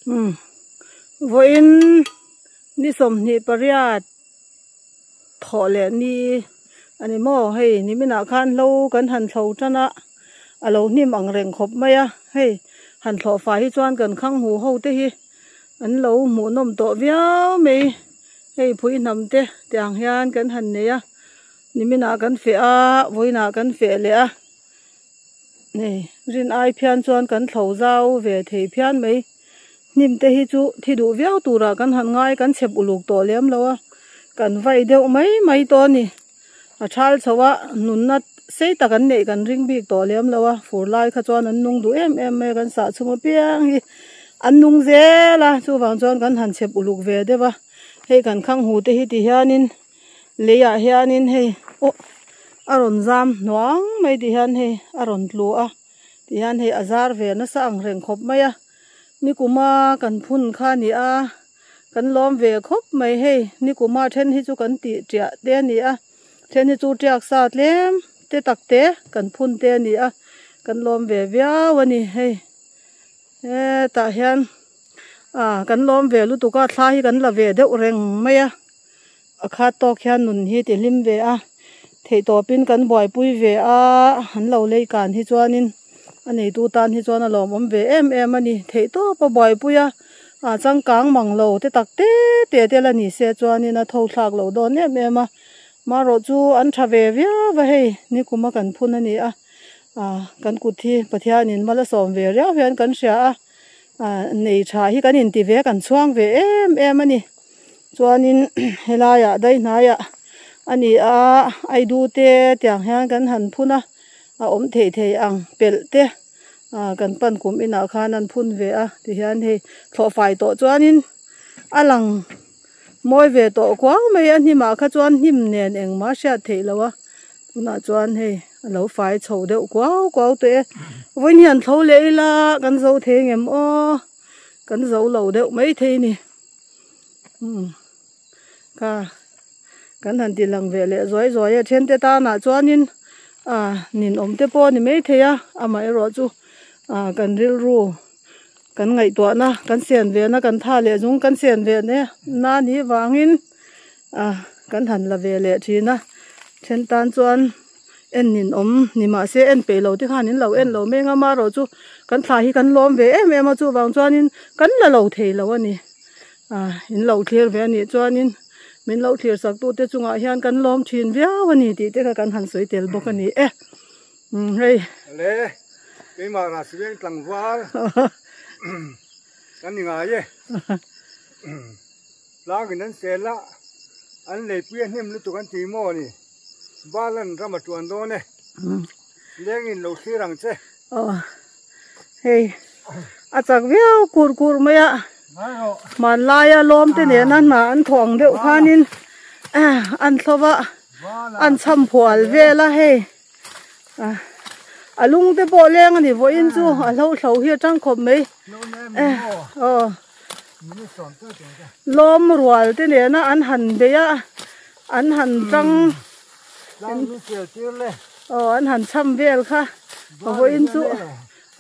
Umm vawiin ni 28 thawh leh ni a ni maw hei niminah khan hlo kan han thlo tan a a lo hnim ang reng khawp mai a hei han thlawh fai hi chuan kan khang hu ho te hi an lo hmuh nawm tawh viau mai hei phui hnam te tiang hian kan han nei a niminah kan feh a vawiinah kan feh leh a. Hei rin ai phian chuan kan thlo zau ve thei phian mai. Hnim te hi chu thi duh viau turah kan han ngai kan chhep uluk tawh lem lo a, kan vai deuh mai mai tawh a ni. A thal chho a, nunna sei tak an neih kan ring bik tawh lem lo a, fur lai kha chuan an nung duh em em mai a, kan sah chhung apiang hi an nung zel a, chuvang chuan kan han chhep uluk ve deuh a. Hei kan khang hu te hi ti hianin. Leiah hianin hei aw a rawn zam hnuang mai tih hian hei a rawn tlu a tih hian hei a zar ve nasa ang reng khawp mai a nikuma kan phun kha a ni a kan lawm ve khawp mai hei nikuma then hi chu kan tih tiah te a ni a then hi chu tiak sa tlem te tak te kan phun te a ni a kan lawm ve viau a ni hei hetah hian ah kan lawm ve lutuk a thla hi kan la ve deuh reng mai a. A khat tawk hian nun hi ti hlim ve a, theihtawpin kan buaipui ve a, an lo lei kan hi chuanin a neitu tan hi chuan a lawmawm ve em em a ni. Theihtawp a buaipui a, a changkang mang lo te tak te te te la ni se chuanin a tho thlak lo dawn em em a, marawh chu an tha ve viau a hei nikuma kan phun a ni a, kan kut hi Pathianin mal a sawm ve riau hian kan hria a, nei tha hi kan inti ve kan chhuang ve em em a ni. Chuanin helaiah daihnaiah a ni a aidu te tiang hian kan han phun a a awm thei thei ang pelh te ah kan pan kum inah khan an phun ve a tihian hei thlawh fai tawh chuanin a lang mawi ve tawh kuau mai a hnimah kha chuan hnim nen engmah a hriat theih loh a tunah chuan hei a lo fai chho deuh kuau kuau tawh e vawiin hi an thlo leh ila kan zo thei ngem aw kan zo lo deuh maithei a ni. Umm kha kan han ti lang ve leh zuai zuai a then te tanah chuanin ah ninawm te pawh a ni maithei a amaherawh chu ah kan rilru kan ngaihtuahna kan sian ve na kan tha leh zung kan sian ve na nih vangin ah kan han la ve leh thin a then tan chuan. En nin awm ni mahse en peih lo te khan in lo en lo meng a marawh chu kan thla hi kan lawm ve em em a chuvang chuanin kan la lo thei lo a ni ah in lo thlir ve a nih chuanin min lo thlir sak tu te chungah hian kan lawm thin viau a ni tih te kha kan han sawi tel bawk a ni e umm hei. Le keimah Rasiviang tlangval kan ni ngai e tlangin an sel a an leipui a hnim lutuk an ti maw ni. Balan ram a tuan dawn e. Lengin lo thlir ang che. Aw hei a chak viau kur kur mai a. Hmanlaia lawm te nena hna an thawh ang deuh khanin an thlawh a an cham phual vel a hei a lung te pawh leng a ni vawiin chu a hlo hlo hi a tang khawp mai. Aw lawm rual te nena an han bei a. An han tang aw an han cham vel kha vawiin chu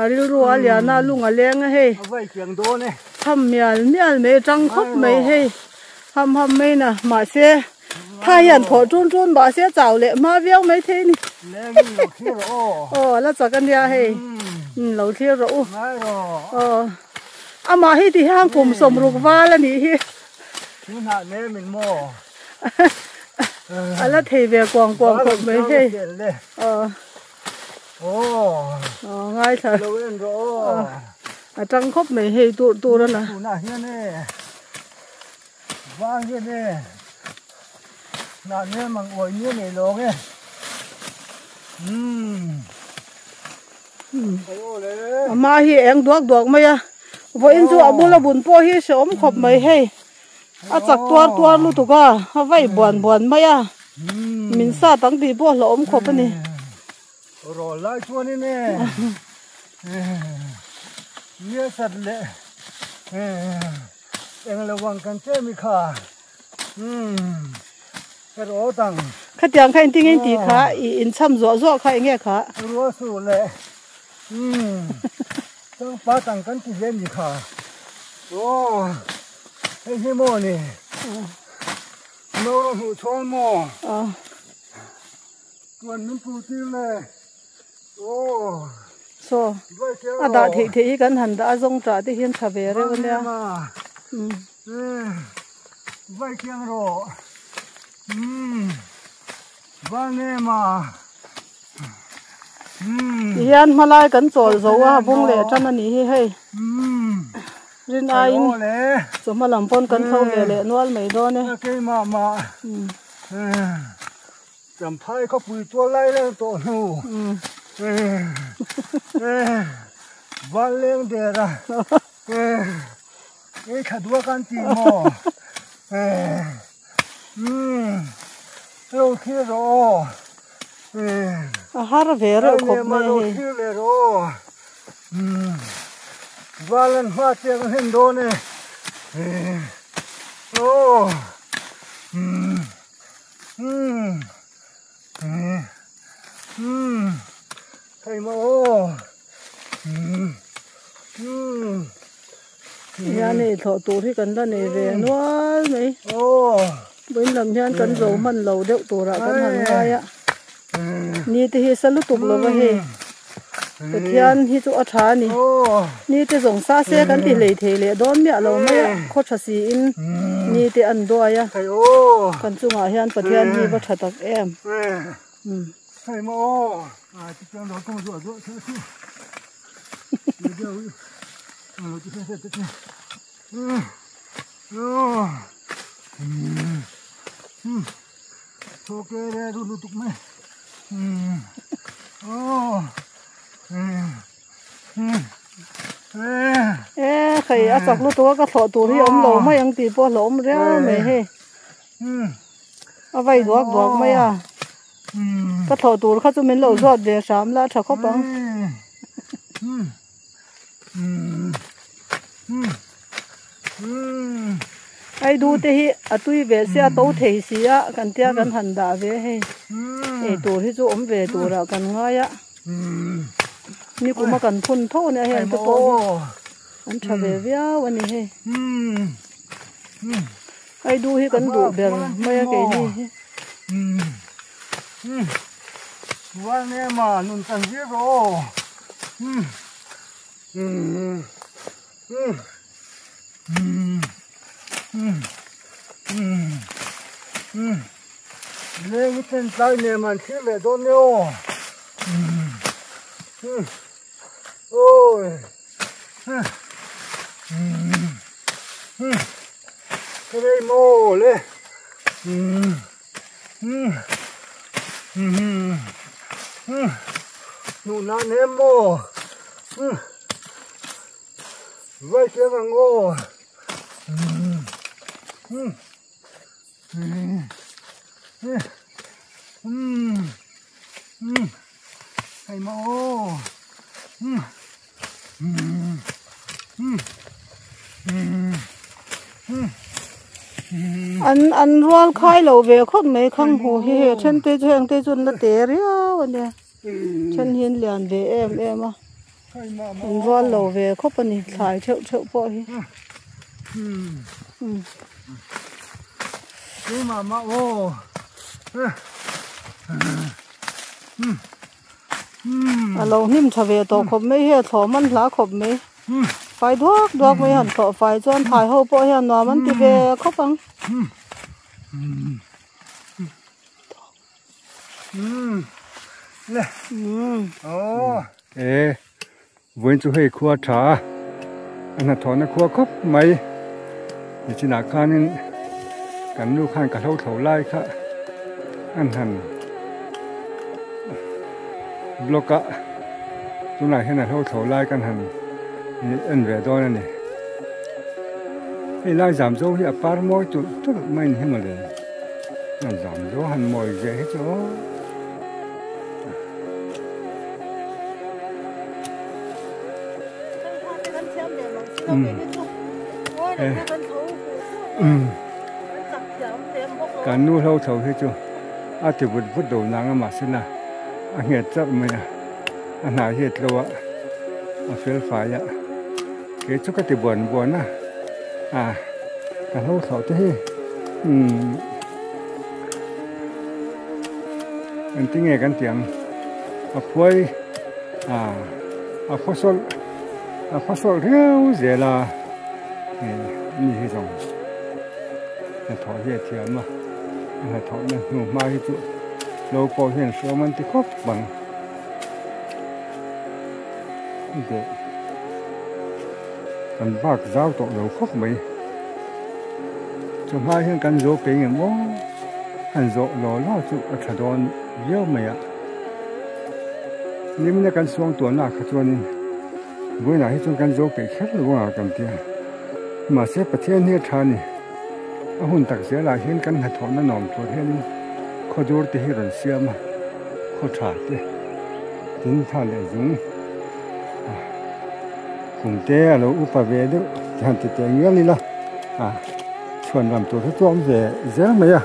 a rilru a lian a lung a leng a hei cham mial mial mai tang khawp mai hei ham ham mai na mahse tha hian thawh tun tun mahse chau leh hma viau mai thei a ni aw la chak a nia hei lo thlir rawh u aw amah hi ti hian kum 60 val a nih hi. A la thei ve kuang kuang khawp mai hei aw aw ngaithla a tang khawp mai hei tur tur a na a hma hi eng duak duak mai a vawiin chu a bula bun pawh hi hrehawm khawp mai hei. A chak tuar tuar lutuk a, a vai buan buan mai a, min sa tang tih pawh hlauhawm khawp a ni. Rawl lai chuanin e nia sat leh eng lo ang kan che mi kha ka rawt ang. Khatiang kha engtin nge in tih kha i inchham zuah zuah kha enge kha? Rual su leh changpat ang kan ti ve mi kha. Aw hei hi maw ni no rawh hmuh chhawn maw chuan min pul tir le aw saw a dah theih theih hi kan han dah a zawng tah te hian tha ve reuh a nia vai chiang rawh umm val nem a Tihian hmalai kan chawl zo a bung leh tan a nih hi hei rin aiin chawhma lam pawn kan tho ve leh nual mai dawn e. Champhai khawpui tual lai reng tawh hnu val leng der a ei tha duak an ti maw Lo thlir rawh aw. A har ve reuh khawp mai hei. Lo thlir leh rawh aw. Val an hma chiang a hnem dawn e. Aw. Hei maw aw. Hian hei thlawh tur hi kan la nei ve nual mai. Vawiin lam hian kan zo hman lo deuh turah kan han ngai a. Ni te hi sa lutuk lo va hei. Pathian hi chu a tha a ni. Ni te zawng sa se kan ti hlei thei leh dawn miah lo mai a. Khaw tha siin ni te an duai a. Kan chungah hian Pathian hi va tha tak em. Hei maw a ti chuan lo kawng zuah zuah thei chu video hi lo ti hre te chu thoke re ru lu tuk mai e khai a chak lutuk a ka thlawh tur hi awm lo mai ang tih pawh a hlauhawm riau mai hei a vai duak duak mai a. Ka thlawh tur kha chu min lo zawt ve hram la a tha khawp ang. Aidu te hi a tui ve sia a to thei si a kan tia kan han dah ve hei ei tur hi chu awm ve turah kan ngai a nikum a kan phun tho ania heng te pawh hi an tha ve viau a ni hei Aidu hi kan duh ber mai a keini hi. Valnema nun kan zir rawh aw. Leng i chen tlai nem an thlir leh dawn nia aw. Awi. Ka rei maw le. Hnuh na nem maw. Vai chiang ang aw. Hei maw aw. An an rual khai lo ve khawp mai khang hmu hi hei a then te chu heng te chu an la te riau a nia then hi an lian ve em em a an rual lo ve khawp a ni thlai theuh theuh pawh hi. A lo hnim tha ve tawh khawp mai hi a thlawh man hla khawp mai fai duak duak mai han thlawh fai chuan thai ho pawh hian nuam an ti ve khawp ang. E vawiin chu hei khua tha a a hnathawhna khua khawp mai nichinah khanin kan nu khan ka hlo thlo lai kha an han block a tunah hian a hlo thlo lai kan han en ve dawn a ni hei lai zam zo hi a par mawi tulh tulh mai ni hi mawle a zam zo han mawi zeh hi chu aw. Kan nu hlo tho hi chu a ti vut vut lo nang a mahse na a nghet charh mai a a hnai hi a tlo a a fel fai a kei chu ka ti buan buan a. A ka hlo thlauh te hi umm engtin nge kan tih ang a phuai a a phaw sawlh a phaw sawlh riau zel a eh ani hi zawng hnathawh hi a thiam a a hnathawh na hnu hma hi chu lo pawh hian hruam an ti khawp ang. Kan bak zau tawh lo khawp mai. Chawhma hian kan zawh pe nge maw? Han zawh law law chu a tha dawn viau mai a. Nimina kan suang tuahna kha chuanin vawiinah hi chuan kan zawh peih kher lo ang a kan tia. Mahse Pathian hi a tha a ni. A hun tak zelah hian kan hnathawhna nuam tur hianin khawdur te hi rawn siam a, khaw tha te tin tha leh zung. Kum te a lo upa ve deuh ti han ti teh ngial ila a chhuan ram tur hi chu a awm ve zel mai a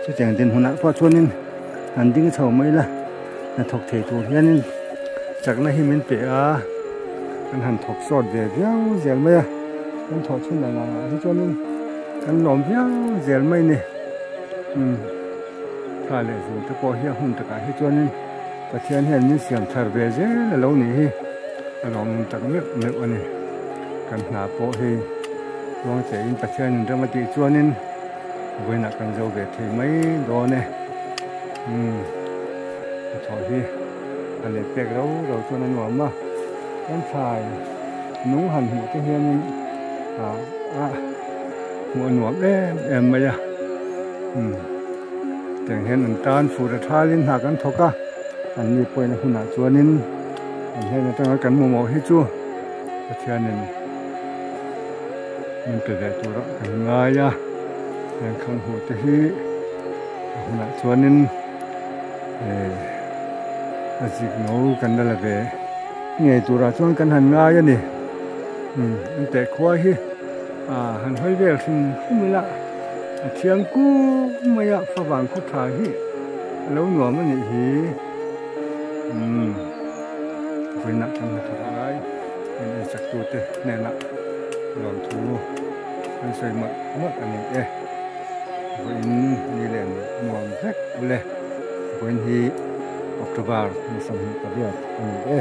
chutiang dinhmunah pawh chuanin han ding chho mai ila hnathawk thei tur hianin chakna hi min pe a kan han thawk sawt ve viau zel mai a kan thawh chhun dan ah hi chuanin kan lawm viau zel mai a ni umm thla leh zung te pawh hi a hun takah hi chuanin. Pathian hian min siam thar ve zel a lo nih hi a lawmawm tak meuh meuh a ni. Kan hna pawh hei ruang che in Pathian in ram a tih chuanin vawiinah kan zo ve thei mai dawn e. Umm hnathawh hi a leh pek ro ro chuan a nuam a, kan thlai nung han hmuh te hianin ah a hmuh a nuam em em mai a. Umm. Tiang hian an tan fur a thalin hna kan thawk a, an ni pawhin a hunah chuanin an hnen atanga kan mamawh hi chu Pathianin min pe ve tura kan ngai a, heng khang hmuh te hi a hunah chuanin eh a zik no kan la la ve ngei turah chuan kan han ngai a ni. Umm an teh khua hi ah han hawi vel hrim hrim ila. A thiang kuk mai a favang khaw tha hi a lo nuam a nih hi umm vawiinah kan hnathawk lai kan insak tute hnenah lawmthu an sawi mawlh mawlh a ni e vawiin ni leh nuam vek ule vawiin hi October ni 28 a ni e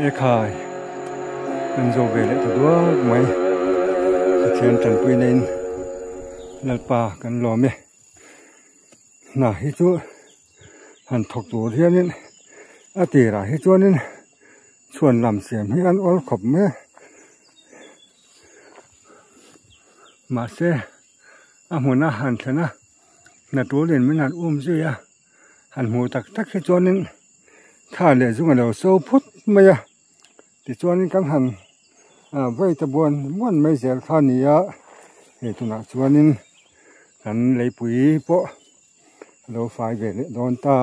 ekhai. Kan zo ve leh ta duak mai. Pathian tanpui na in Lalpa kan lawm e. Hna hi chu han thawk tur hianin a tirah hi chuanin chhuan lam siam hi an awl khawp mai a. Mahse a hmuna han thlen a hna tulin min han um zui a. Han hmuh tak tak hi chuanin thla leh zung a lo so phut mai a tichuanin kan han vei ta buan buan mai zel kha a ni a hei tunah chuanin kan leipui pawh a lo fai ve leh dawn ta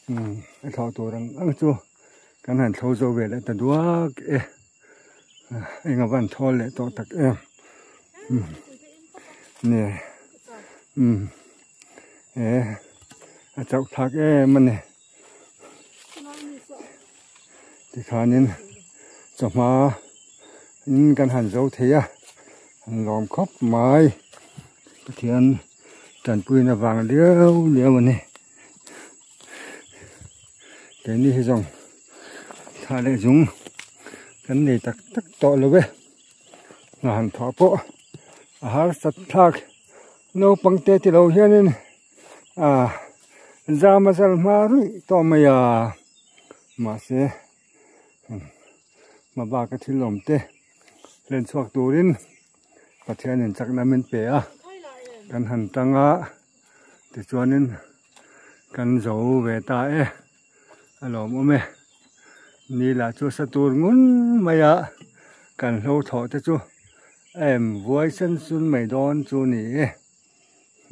umm a thlawh tur ang ang chu kan han thlo zo ve leh ta duak e eng a van thawl leh tawh tak em umm ni umm. E a chauh thlak em a ni tikhanin chawhma in kan han zo thei a an lawm khawp mai Pathian tanpuina vang liau liau a ni keini hi zawng thla leh zung kan nei tak tak tawh lo e hna han thawh pawh a harsat thlak. Naupang te ti lo hianin ah zam a zal hma ruih tawh mai a mahse hma baka thil awm te hlen chhuak turin Pathianin chakna min pe a kan han tang a tichuanin kan zo ve ta e a lawmawm e ni lah chu sa tur ngun mai a kan hlo thlawh te chu Em vuai sen sun mai dawn chu ni e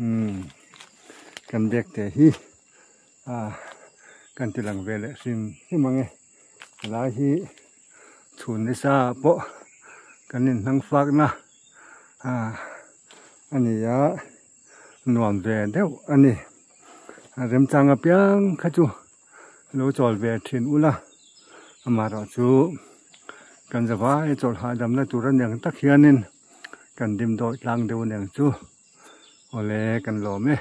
umm kan bag te hi ah kan ti lang ve leh hrim hrim ang e helai hi chhun nisa ah pawh kan inhnang fak na ah a ni a nuam ve deuh a ni a remchang apiang kha chu lo chawl ve thin ula amaherawhchu. Kan zavai chawlh hahdamna tur a niang tak hianin kan dim dawih tlang deuh aniang chu. Awle kan lawm e.